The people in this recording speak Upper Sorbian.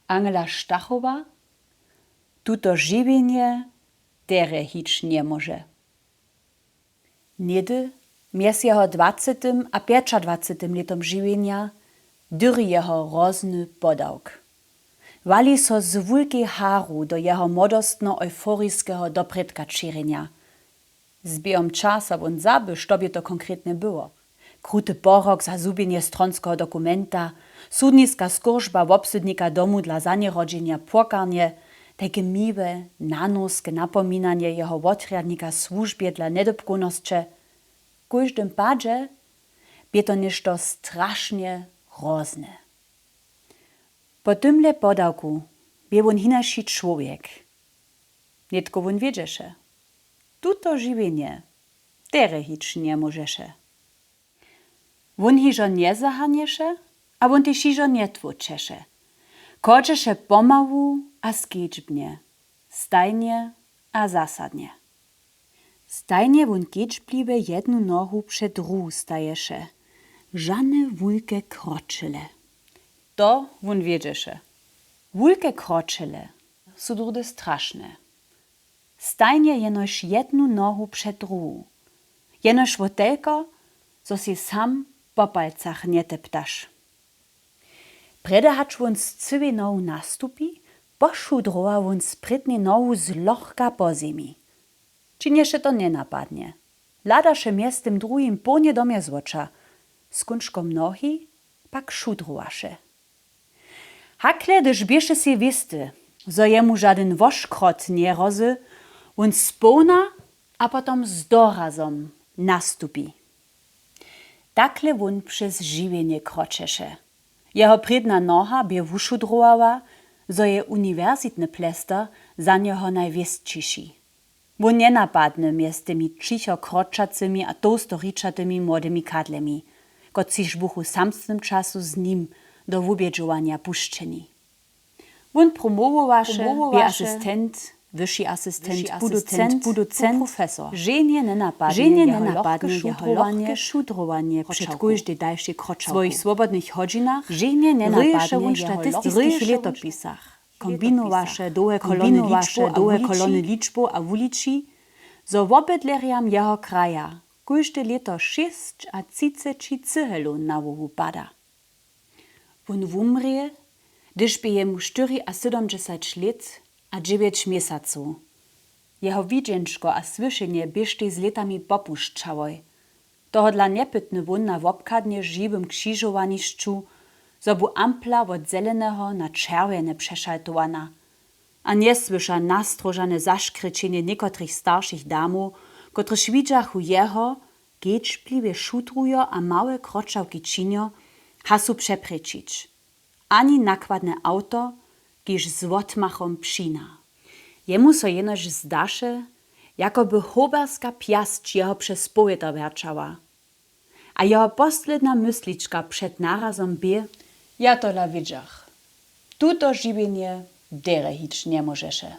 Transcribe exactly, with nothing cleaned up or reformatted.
Angela Stachowa. Tuto žiwjenje derje hić njemóže. Něhdy mjez jeho dwacetym a pjećadwacetym lětom žiwjenja dyri jeho hrozny podawk. Wali so z wulkej haru do jeho młodostno-euforiskeho doprědka ćěrjenja. Z běhom časa wón zaby, što bě to konkretnje było. Kruty porok za zhubjenje stronskeho dokumenta, sudniska skóržba wobsydnika domu dla zanjerodźenja płokarnje, tajke miłe, nanowske napominanje jeho wotrjadnika w słužbje dla njedopkownosće. W kóždym padźe bě to něšto strašnje hrozne. Po tymle podawku bě wón hinaši čłowjek. Nětko wón wědźeše, tuto žiwjenje derje hić njemóžeše. Wón hižo njezahanješe a wón tež hižo njetłóčeše. Chodźeše pomału a skedźbnje, stajnje a zasadnje. Stajnje wón kedźbliwje jednu nohu před druhu staješe. Žane wulke kročele. To wón wědźeše. Wulke kročele su druhdy strašne. Stajnje jenož jednu nohu před druhu. Jenož wo telko, zo sej sam po palcach njeteptaš. Prjedy hač wón z cyłej nohu nastupi, pošudrowa wón z prědnej nohu zlochka po zemi. Činješe to njenapadnje. Hladaše mjez tym druhim połnje do mjezwoća, z kónčkom nohi pak šudrowaše. Hakle hdyž běše sej wěsty, zo jemu žadyn woškrot njehrozy, wón społna a potom z dorazom nastupi. Takle wón přez žiwjenje kročeše. Jeho prědna noha bě wušudrowała, zo je uniwersitny plester za njeho najwěsćiši. Wón njenapadny mjez tymi ćicho kročacymi a tołsto ričatymi młodymi kadlemi, kotřiž buchu w samsnym času z nim do wubědźowanja pušćeni. Wón promowowaše, bě asistent, wyši asistent, producent, producent, profesor. Ženje njenapadnje jeho lochke šudrowanje před kóždej dalšej kročawku. W swojich swobodnych hodźinach rěješe wón w statistiskich lětopisach, kombinowaše dołhe kolony ličbow a wuliči, zo wobydlerjam jeho kraja kóžde lěto šěsćatřiceći cyhelow na hłowu pada. Wón wumrě, hdyž bě jemu štyriasydomdźesać lět a dźewjeć měsacow. Jeho widźenčko a słyšenje běštej z lětami popušćałoj. Tohodla njepytny wón na wobchadnje žiwym křižowanišću, zo bu ampla wot zeleneho na čerwjene přešaltowana. A njesłyša nastróžane zaškrěćenje někotrych staršich damow, kotrež widźachu jeho, kedźbliwje šudrujo a małe kročawki činjo, hasu přeprječić. Ani nakładne awto, kiž z wotmachom přina. Jemu so jenož zdaše, jako by hoberska pjasć jeho přez powětr wjerćała. A jeho posledna myslička před narazom bě: Ja tola wědźach. Tuto žiwjenje derje hić njemóžeše.